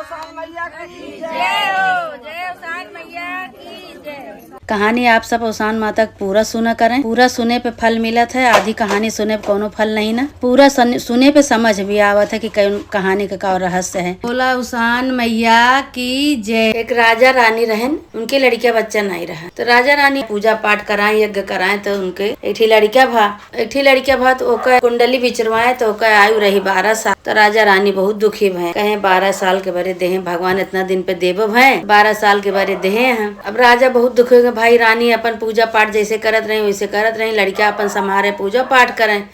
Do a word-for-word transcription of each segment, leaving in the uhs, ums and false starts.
जय हो, जय हो, ओसान मैया की जय। कहानी आप सब ओसान माता के पूरा सुना करें। पूरा सुने पे फल मिलत है, आधी कहानी सुने पे कौनो फल नहीं ना। पूरा सन-, सुने पे समझ भी आवत है कि कौन कहानी का का रहस्य है। बोला ओसान मैया की जय। एक राजा रानी रहन, उनके लड़किया बच्चा नहीं रहा। तो राजा रानी पूजा पाठ कराए, यज्ञ कराए, तो उनके एक ठी लड़किया भा एक ठी लड़किया भा तो ओकर कुंडली बिचरवाए तो ओकर आयु रही बारह साल। तो राजा रानी बहुत दुखी भए, कहे, "बारह साल के बरे देहे, भगवान इतना दिन पे देबो भए, बारह साल के बरे देहे हैं।" अब राजा बहुत दुखी हो गए, भाई रानी अपन पूजा पाठ जैसे करत रही वैसे करत रही, लड़किया अपन संभारे पूजा पाठ करें।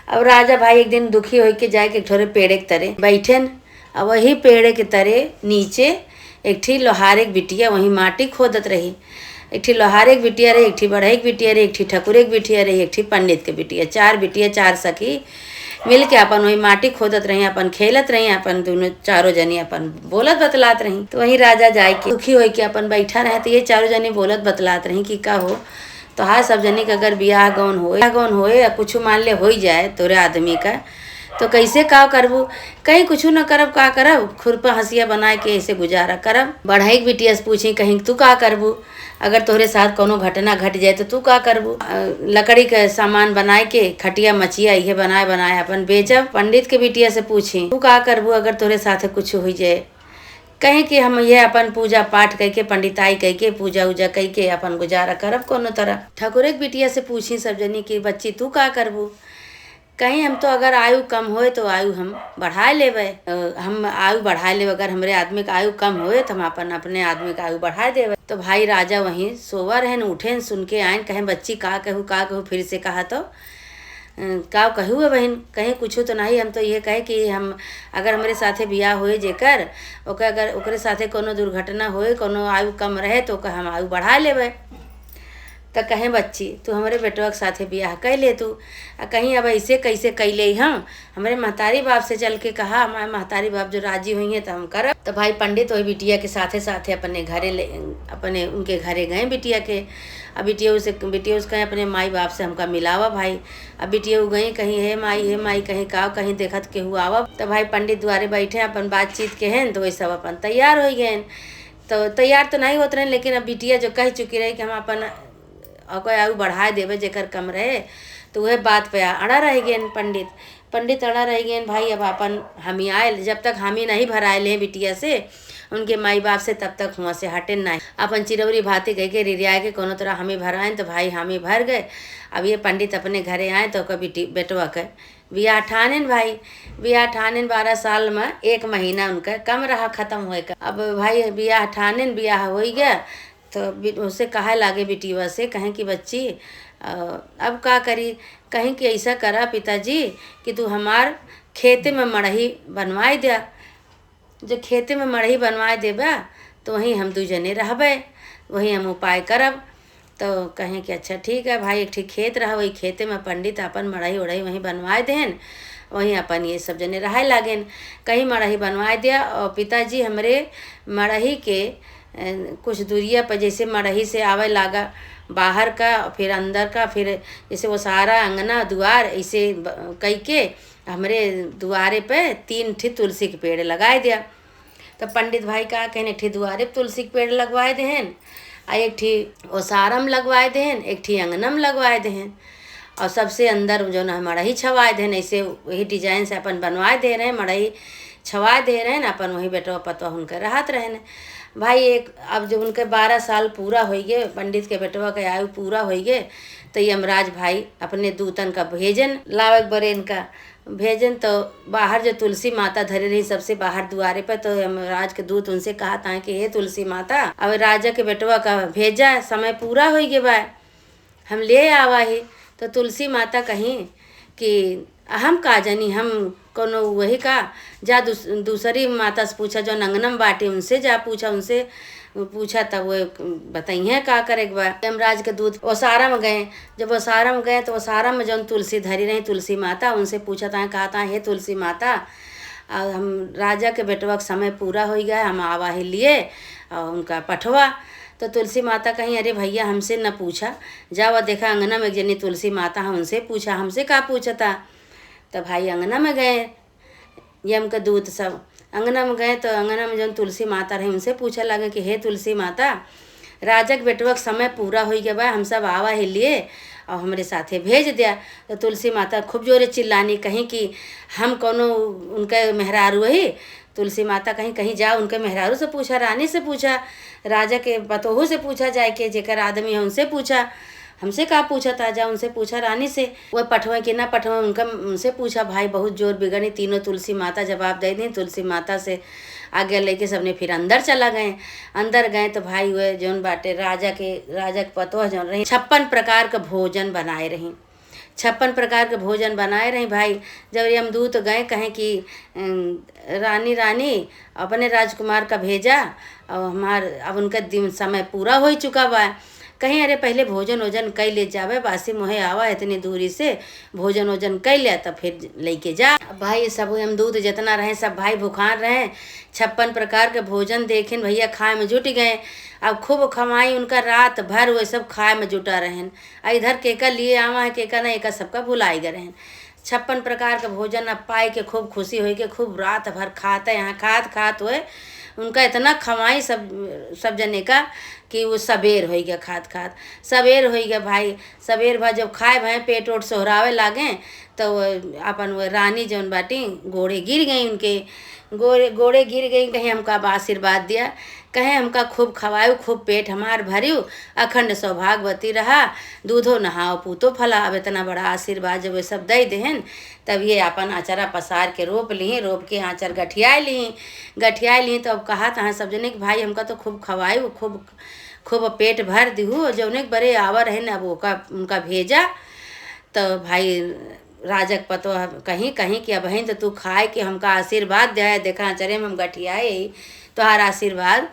अब राजा भाई एक दिन दुखी होके जाए के एक ठोरे पेड़े के तरे बैठेन। अब वही पेड़े के तरे नीचे एक ठी लोहारे के बिटिया वहीं माटी खोदत रही। एक ठी लोहारे के बिटिया रही, एक ठी बढ़ई के बिटिया रही, एक ठी ठकुरे के बिटिया रही, एक ठी पंडित के बिटिया। चार बिटिया, चार सखी मिल के अपन वही माटी खोदत रही, अपन खेलत रही, अपन दोनों चारों जनी अपन बोलत बतलात रही। तो वहीं राजा जाए के दुखी होए के अपन बैठा रहे, तो ये चारों जनी बोलत बतलात रही कि का हो, तोहार सब जनी के अगर बियाह गौन होए, बियाह गौन होए या कुछ मान ले होई जाए तोरे आदमी का, तो कैसे का करबू? कहीं कुछ न करब, का करब, खुरपा हंसिया बनाए के ऐसे गुजारा करब। बढ़ई के बिटिया से पूछी, कहीं तू का करबू अगर तोहरे साथ कोनो घटना घट जाए तो तू का करबू? अ, लकड़ी के सामान बनाए के खटिया मचिया इहे बनाए बनाए अपन बेचब। पंडित के बिटिया से पूछी, तू का करबू अगर तोहरे साथ कुछ हुई जाए? कहे कि हम ये अपन पूजा पाठ कइके, पंडिताई कइके, पूजा उजा कइके अपन गुजारा करब कोनो तरह। ठकुरे के बिटिया से पूछी सब जनी कि बच्ची तू का करबू? कहीं हम तो अगर आयु कम होए तो आयु हम बढ़ाए लेबे, अ, हम आयु बढ़ाए लेबे, अगर हमरे आदमी के आयु कम होए तो हम अपन, अपने आदमी के आयु बढ़ाए देबे। तो भाई राजा वहीं सोवा रहन, उठेन, सुन के आएन, कहें, "बच्ची का कहू, का कहू, फिर से कहा तो, अ, का कहू है बहिन?" कहें, "कुछ तो नहीं, हम तो ये कहे कि हम, अगर हमरे साथे बियाह होए जेकर, ओकर, अगर ओकरे साथे कोनो दुर्घटना होए, कोनो आयु कम रहे तो ओकर हम आयु बढ़ाए लेबे।" त कहें, "बच्ची, तू हमरे बेटवा के साथे बियाह कइ ले तू, आ कहीं अब ऐसे कैसे कइ ले हम? हमरे महतारी बाप से चल के कहा, हमारे महतारी बाप जो राजी होइहें त हम करब।" त भाई पंडित वही बिटिया के साथे साथे अपने घरे ले, अपने उनके घरे गए बिटिया के। अब बिटिया उसे, बिटिया उसका अपने माई बाप से हमका मिलावा भाई। अब बिटिया उ गई कहीं, "हे माई, हे माई," कहीं का, कहीं देखत केहू आवब। त भाई पंडित दुआरे बैठे अपन बातचीत के हैं, तो वही सब अपन तैयार हो गए। तो तैयार तो नहीं होत रहे, लेकिन अब बिटिया जो कह चुकी रही कि हम अपन ओकर आयु बढ़ाए देबे जेकर कम रहे, तो वह बात पे अड़ा रह गए पंडित। पंडित अड़ा रह गए, भाई अब अपन हामी आयल, जब तक हामी नहीं भराए ले बिटिया से, उनके माई बाप से, तब तक हुआ से हटे नहीं। अपन चिरौरी भाती कह के रिरिया के कोनो तरह हामी भराएन, तो भाई हामी भर गए। अब ये पंडित अपने घरे आए तो ओकर बिटी, बेटवा के बियाह ठानेन भाई, बियाह ठानेन। बारह साल में एक महीना उनका कम रहा खत्म होए का। अब भाई बियाह ठानेन, बियाह होई गया, तो बि-, उसे कहे लागे बिटिया से, कहें कि बच्ची, अ, अब का करी? कहें कि ऐसा करा पिताजी कि तू हमार खेते में मड़ही बनवाए द्या। जो खेते में मड़ही बनवाए देबा, तो वहीं हम दू जने रहबे, वहीं हम उपाय करब। तो कहें कि अच्छा ठीक है भाई, एक ठे खेत रहा, वही खेते में पंडित अपन मड़ही उड़ही वहीं बनवाए देन, वहीं अपन ये सब जने रहे लागेन। कहीं मड़ही बनवाए द्या और पिताजी हमरे मड़ही के, अ, कुछ दूरिया पर जैसे मड़ही से आवे लागा बाहर का, फिर अंदर का, फिर जैसे ओसारा, अंगना, दुआर, ऐसे ब-, कई के हमरे दुआरे पे तीन ठे तुलसी के पेड़ लगाए द्या। तो पंडित भाई का कहन, एक ठे दुआरे पे तुलसी के पेड़ लगवाए देहन, आ एक ठे ओसारा में लगवाए देहन, एक ठे अंगना में लगवाए देहन। और सबसे अंदर जौन है मड़ही छवाए देहन, ऐसे वही design से अपन बनवाए दे रहे, मड़ही छवाए दे रहे, अपन वही बेटवा पतोह उनके रहत रहे। भाई एक, अब जब उनके बारह साल पूरा होई गए, पंडित के बेटवा के आयु पूरा होई गए, तो यमराज भाई अपने दूतन का भेजन लावे के बरे इनका भेजन तो बाहर जो तुलसी माता धरी रही सबसे बाहर दुआरे पे, तो यमराज के दूत उनसे कहत हैं कि हे तुलसी माता, अब राजा के बेटवा का भेजा, समय पूरा होई गए बा, हम ले आवा ही। तो तुलसी माता कहीं कि हम का जानी, हम कोनो वही का, जा दूस-, दूसरी माता से पूछा, जो अंगना में बाटी उनसे जा पूछा, उनसे पूछा तब वो बताइए का करे के बा। यमराज के दूत ओसारा में गए, जब ओसारा में गए तो ओसारा में जौन तुलसी धरी रही तुलसी माता, उनसे पूछत हैं, कहत हैं, हे तुलसी माता, आ हम राजा के बेटवा के समय पूरा होई गया, हम आवा ही लिए और उनका पठवा। तो तुलसी माता कहीं, अरे भैया हमसे न पूछा, जावा देखा अंगना में एक जनी तुलसी माता है, उनसे पूछा, हमसे का पूछता। तो भाई अंगना में गए यम के दूत सब, अंगना में गए तो अंगना में जौन तुलसी माता रही, उनसे पूछे लगे कि हे तुलसी माता, राजा के बेटवा के समय पूरा होइ गया बा, हम सब आवा है लिए और हमरे साथे भेज दिया। तो तुलसी माता खूब जोरे चिल्लानी, कहीं कि हम कौनो उनके मेहरारू ही। तुलसी माता कहीं, कहीं जाओ, उनके मेहरारू से पूछा, रानी से पूछा, राजा के पतोहू से पूछा जाए के, जेकर आदमी है उनसे पूछा, हमसे का पूछा था, जा उनसे पूछा रानी से। वह पठवे कि ना पठवे, उनका, उनसे पूछा। भाई बहुत जोर बिगड़ी, तीनों तुलसी माता जवाब दे दी। तुलसी माता से आज्ञा लेके सबने फिर अंदर चला गए। अंदर गए तो भाई वह जौन बाटे राजा के, राजा के पतोह जौन रही, छप्पन प्रकार के भोजन बनाए रही। छप्पन प्रकार के भोजन बनाए रही भाई। जब यमदूत गए, कहें कि, "अम, रानी, रानी, अपने राजकुमार का भेजा, और हमार अब उनका दिन समय पूरा होइ चुका बा।" कहीं, "अरे, पहले भोजन ओजन कइ ले जावे, बासी मोहे आवा इतनी दूरी से, भोजन ओजन कइ ले, तब फिर लइके जा।" अब भाई, सब यमदूत जितना रहे, सब भाई भुखान रहे, छप्पन प्रकार के भोजन देखिन भैया, खाए में जुट गए। अब खूब खवाई उनका, रात भर वो सब खाए में जुटा रहेन। आ इधर केका लिए आवा है, केका ना, एका सबका भुलाई गए रहेन। छप्पन प्रकार के भोजन अब पाए के खूब खुशी होई के खूब रात भर खाते हैं, खात खात हुए उनका इतना खवाई सब, सब जने का कि वो सबेर होई गया खात खात। सबेर होई गया भाई, सबेर भा जब खाए भए पेट ओट सोहरावे लागे तो वो अपन वो रानी जौन बाटी गोड़े गिर गई उनके, गोड़े, गोड़े गिर गई, कहीं हमका अब आशीर्वाद दिया, कहे हमका खूब खवायु, खूब पेट हमार भरियु, अखंड सौभाग्यवती रहा, दूधो नहाओ पूतो फला। अब इतना बड़ा आशीर्वाद जब वे सब दे देहन, तब ये अपन आचरा पसार के रोप ली, रोप के आचर गठियाए ली, गठियाए ली। तो अब कहा तहाँ सब जने कि भाई हमका तो खूब खवायु, खूब, खूब पेट भर दिहु, जौने के बरे आवा रहे न अब ओका, उनका भेजा। तो भाई राजा के पतोह कहीं, कहीं कि अबहिन तो तू खाए के हमका आशीर्वाद दे, देखा आचरे में हम गठियाए ही, तोहार आशीर्वाद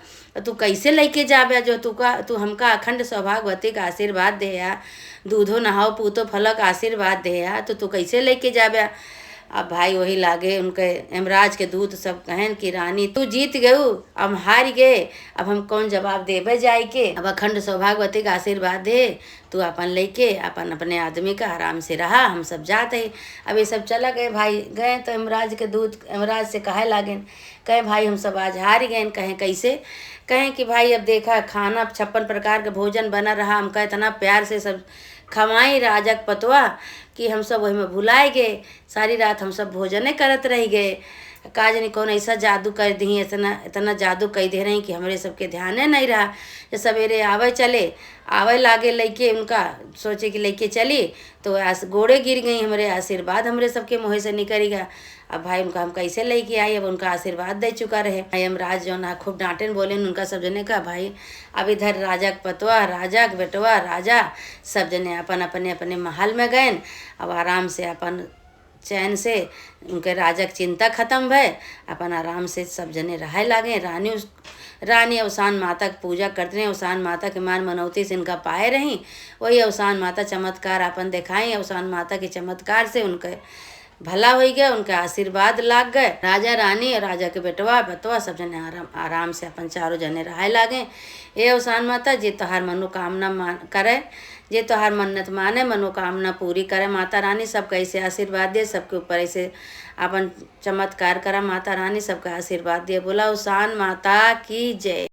तू कैसे लइके जाबे? जो तू का, तू हमका अखंड सौभाग्यवती का आशीर्वाद दे या, दूधो नहाओ पूतो फलक आशीर्वाद दे या, तो तू कैसे लइके जाबे? अब भाई वही लागे उनके यमराज के दूत सब कहेन कि रानी तू जीत गयू, हम हार गए, अब हम कौन जवाब देबे जाए के? अब अखंड सौभाग्यवती का आशीर्वाद दे, तू अपन लइके अपन अपने आदमी का आराम से रहा, हम सब जात है। अब ये सब चला गए भाई, गए तो यमराज के दूत यमराज से कहे लागेन, कहे भाई हम सब आज हार गए। कहे कैसे? कहे कि भाई अब देखा खाना छप्पन प्रकार के भोजन बना रहा, हमका इतना प्यार से सब खवाई राजा के पतवा कि हम सब वही में भुलाए गए। सारी रात हम सब भोजने करत रह गए। का जानी कौन ऐसा जादू कर दी, इतना, इतना जादू कर दे रही कि हमरे सबके ध्याने नहीं रहा। जब सवेरे आवे चले, आवे लागे लइके उनका, सोचे कि लइके चली, तो आस-, गोड़े गिर गई हमरे, आशीर्वाद हमरे सबके मुँहे से निकल गया। अब भाई उनका हम कैसे लइके आई, अब उनका आशीर्वाद दे चुका रहे। भाई यमराज जौन है खूब डांटेन बोलेन उनका सब जने का, भाई अब इधर राजा के पतवा, राजा के बेटवा, राजा सब जने अपन अपने अपने महल में गएन। अब आराम से अपन चैन से उनके राजा के चिंता खत्म भय, अपन आराम से सब जने रहे लागे। रानी उस, रानी अवसान माता के पूजा करते रहे, अवसान माता के मान मनौती से इनका पाए रही। वही अवसान माता चमत्कार अपन देखाई, अवसान माता के चमत्कार से उनके भला होइ गया, उनके आशीर्वाद लाग गए। राजा रानी और राजा के बेटवा बतवा सब जने आराम, आराम से अपन चारों जने रहे लागे। ए अवसान माता, जे तोहार मनोकामना मान करे, जे तोहार मन्नत माने, मनोकामना पूरी करे। माता रानी सबका ऐसे आशीर्वाद दे, सबके ऊपर ऐसे अपन चमत्कार करा। माता रानी सबका आशीर्वाद दे। बोला अवसान माता की जय।